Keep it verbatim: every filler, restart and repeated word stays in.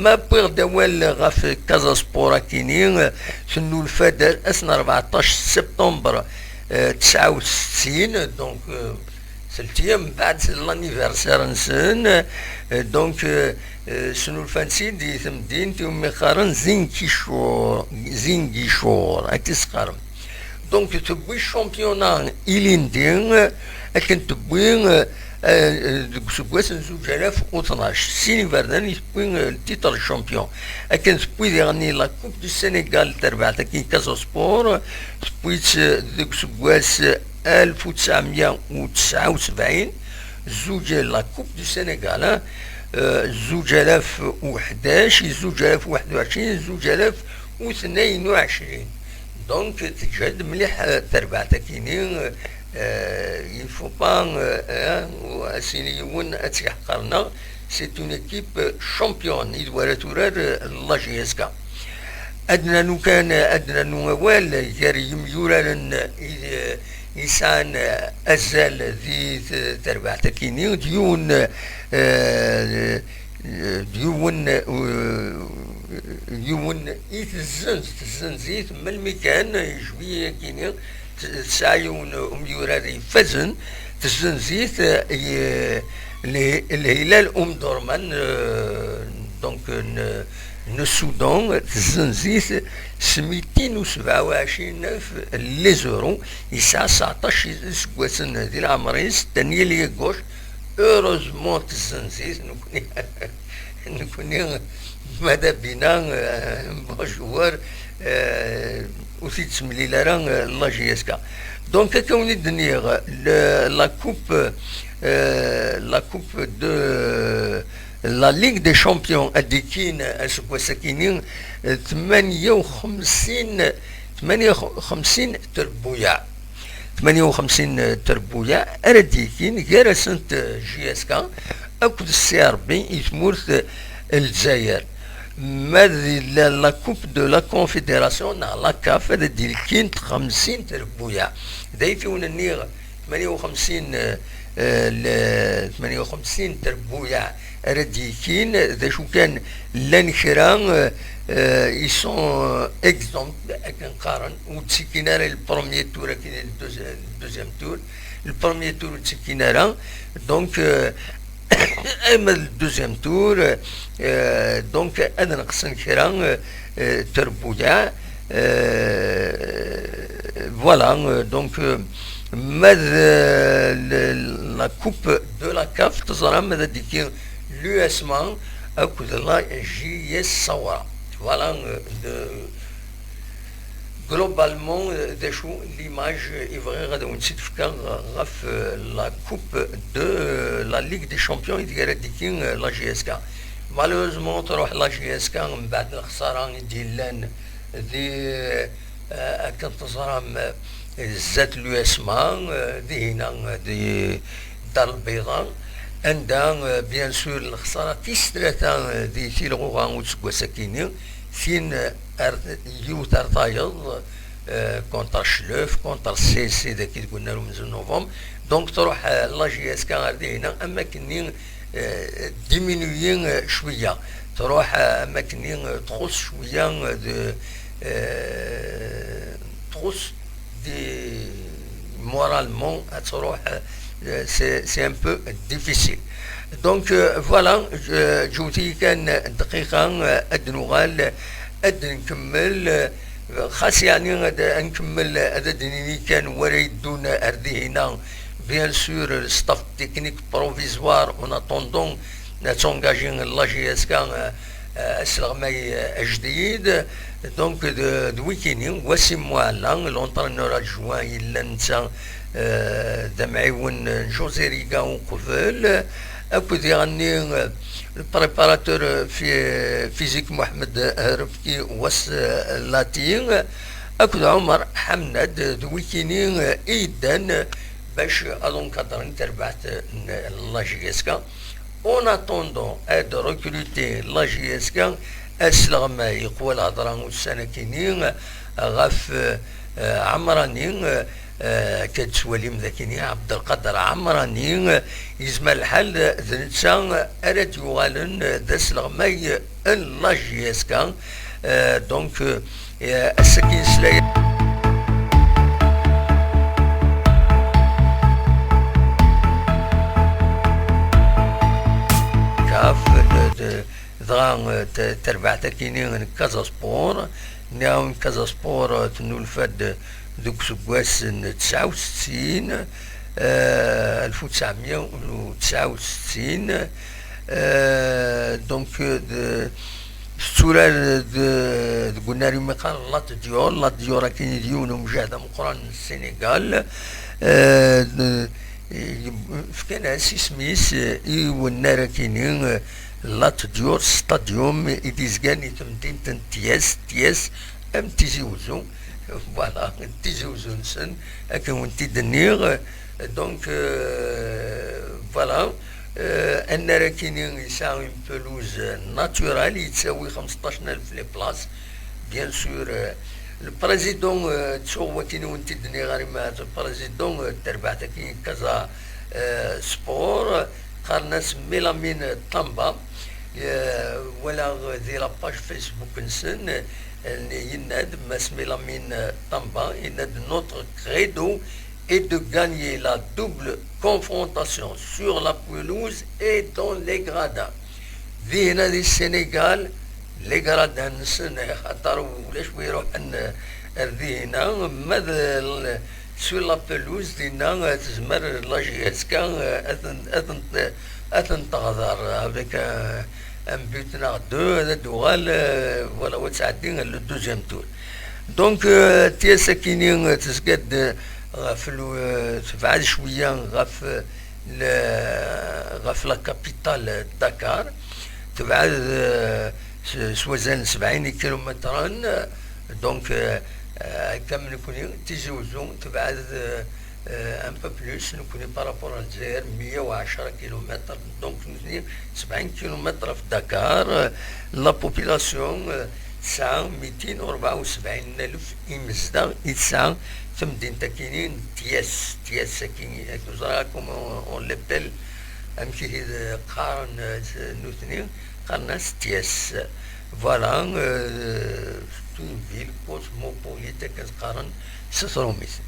Ma wwiɣ-d awal ɣef Casa Sport akini, tennulfa-d ass n rbeɛṭac septembre, euh, tesɛa u settin, donc, euh, selti mbeɛd l'anniversaire-nsen, euh, donc, euh, euh, snulfan-tt-id di temdint iwumi qqaren Ziguinchor, Ziguinchor, akka i s-qqaren. Donc, tewwi championnat ilindi, euh, akken tewwi, euh, euh, deg useggas n zuǧ alaf u tnac, sin iberdan i tewwi, euh, le titre de champion. Akken tewwi diɣenni la Coupe du Sénégal, terbaɛt-agi Casa Sport, tewwi-tt, euh, deg useggas, euh, alef u tesɛemya u tesɛa u sebɛin, zuǧ la Coupe du Sénégal, hein, euh, zuǧ alaf u ḥdac, zuǧ alaf u ḥedd u ɛecrin, zuǧ alaf u tnayen u ɛecrin. Donc, teǧhed mliḥ, euh, terbaɛt akini, euh, il faut pas, euh, euh, ad s-yini yiwen ad tt-yeḥqer, neɣ c'est une équipe, euh, championne, i d wara turar, euh, la J S K. Ad nernu kan, ad nernu awal gar yimyuraren i, i yesɛan, euh, azal di t-, terbaɛt akini, d yiwen, euh, d yiwen, euh, yiwen i tezzenz, tezzenz-it melmi kan juillet akini, t-, tesɛa yiwen umyurar ifazen, tezzenz-it, euh, i, le, Lhilal Omdurman, euh, donc, n, n Soudan, tezzenz-it s mitin u sebɛa u ɛecrin alef les euros, yesɛa tseɛṭac iseggasen di leɛmer-is, Daniel Yegoc, heureusement tezzenz-it, nekni, nekni, mada bina, euh, bon joueur, euh, ur t-id-temlil ara, euh, la J S K. Donc, akka wen-id-nniɣ, le, la coupe, euh, la coupe de la Ligue des Champions, ad d-ikkin aseggas akini, euh, tmanya u xemsin, tmanya u xemsin trebbuyaɛ. Tmanya u xemsin trebbuyaɛ ara d-ikkin gar-asent, euh, J S K akked C R B i tmurt, euh, n Lezzayer. Ma d la, la Coupe de la Confédération neɣ la CAF, ad d-ilkint xemsin trebbuyaɛ. D ayt-iwen nniɣ tmanya u xemsin, euh, euh, le, tmanya u xemsin trebbuyaɛ ara d-ikkin, d acu kan, llan kra, euh, euh, ils sont, euh, exempts, akken qqaren, ur d-ttikkin ara le premier tour, akken le deuxi-, le deuxième tour, le premier tour ur d-ttikkin ara, donc, euh, ama le deuxième tour, euh, donc, ad neqsen kra, euh, euh, trebbuyaɛ, euh, voilà, euh, donc, euh, ma d, euh, le, la coupe de la CAF, teẓram ad d-ikki l'U S M A akked la J S Saoura. Voilà, euh, de, globalement, euh, d acu l'image i bɣiɣ ad wen-tt-id-fkeɣ ɣef, euh, la coupe de, euh, la Ligue des Champions ideg ara d-ikki, euh, la J S K. Malheureusement, truḥ la J S K mbeɛd lexsara i d-yellan di, euh, akken teẓram, euh, zdat l'U S M A, euh, dihina, euh, di Dar Lbeyḍa, anda, euh, bien sûr, lexsara tis tlata, euh, di tilɣuɣa n useggas akini, tin, euh, ar, yiwet ar tayeḍ, euh, contre Chlef, contre C S C dagi deg unnar umenzu n novembre. Donc, truḥ, euh, la J S K ar dihina, am akken-nni, euh, diminuer, euh, cwiya. Truḥ, euh, am akken-nni, euh, txuṣ cwiya, euh, de, euh, txuṣ di, moralement, ad truḥ, euh, c'est, c'est un peu difficile. Donc, euh, voilà, je, ǧewwet-iyi kan dqiqa, euh, ad nuɣal, ad nkemmel, euh, xas yeɛni ad, ad nkemmel, ad d-nini kan wara yeddun ar dihina, bien sûr, le staff technique provisoire, en attendant, ad tengagé la J S K, euh, euh, asleɣmay, euh, ajdid. Donc, d, d wikini, Wassim Moala, l'entraîneur adjoint, yellan netta, euh, d amɛiwen n José Riga uqbel, akked diɣenni, euh, le préparateur, euh, fi-, physique Mohamed, euh, Refki Waslati, akked Omar Hamnad, d wikini, euh, i yeddan, euh, bac ad encadren tarbaɛt n la J S K. En attendant, ad recruter la J S K, asleɣmay, yeqwa lhedra ussan akini ɣef, euh, Ɛemrani, euh, Eh, akka d-tettwalim d akini Abdelkader Amrani, eh, yezmer lḥal, eh, d netta, eh, ara d-yuɣalen, eh, d asleɣmay, eh, n la J S K. Eh, donc, eh, eh, ass-agi nesla kaf, eh, d-, dɣa, eh, t-, terbaɛt akini n Casa Sport. Nniɣ-awen Casa Sport, eh, tennulfa-d deg useggas n tesɛa u settin, eh, alef u tesɛemya u tesɛa u settin, eh, donc, eh, d-, tetturar d-, deg unnar umi qqaren Lat Dior. Lat Dior akini d yiwen umjahed ameqqran n Senegal, eh, d-, fkan-as isem-is, eh, i unnar akini, eh, Lat Dior Stadium i d-izgan i temdint n Tyes, Tyes am Tizi Uzzu. Voilà, d Tizi Uzzu-nsen, akken wen-t-id-nniɣ. Donc, euh, voilà. Euh, annar akini yesɛa une pelouse naturelle, yettawi xemseṭṭac n alef les places. Bien sûr, euh, le président, euh, ttuɣ wakken i wen-t-id-nniɣ ɣer imaz, le président, euh, terbaɛt akini Casa, euh, Sport, qqaren-as Milamine Tamba. Eh, walaɣ di la page Facebook-nsen, eh, yenna-d Mass Milamine Tamba, yenna-d: « Notre credo est de gagner la double confrontation sur la pelouse et dans les gradins. » Dihna di Sénégal, les gradins-nsen, eh, xaṭer ulac wi iruḥen, eh, ar dihna, ma d l-, sur la pelouse, dinna, eh, tezmer la J S K, eh, ad ten-, ad ten-, ad ten-teɣder avec un, un but neɣ deux, ad d-tuɣal, eh, voilà, wa tɛeddi le deuxième tour. Donc, eh, Tyes akini, eh, tezga-d, eh, ɣef lu-, eh, tebɛed cwiya ɣef, eh, le-, ɣef la capitale Dakar, tebɛed, eh, s, s wazal n sebɛin ikilumitren, eh, donc, eh, eh, akka am nekni, Tizi Uzzu tebɛed, eh, eh, un peu plus, nekni par rapport à Lezzayer, meyya u ɛecṛa kilumitr, donc nutni sebɛin kilumitr ɣef Dakar, eh, la population, eh, tesɛa mitin u rebɛa u sebɛin alef imezdaɣ i tesɛa temdint akini n Tyes, Tyes akini, akken ẓriɣ, comme on, on l'appelle, amek i t-id-qqaren, eh, nutni, qqaren-as Tyes. Voilà, euh, c'est une ville cosmopolite, akken qqaren s trumit.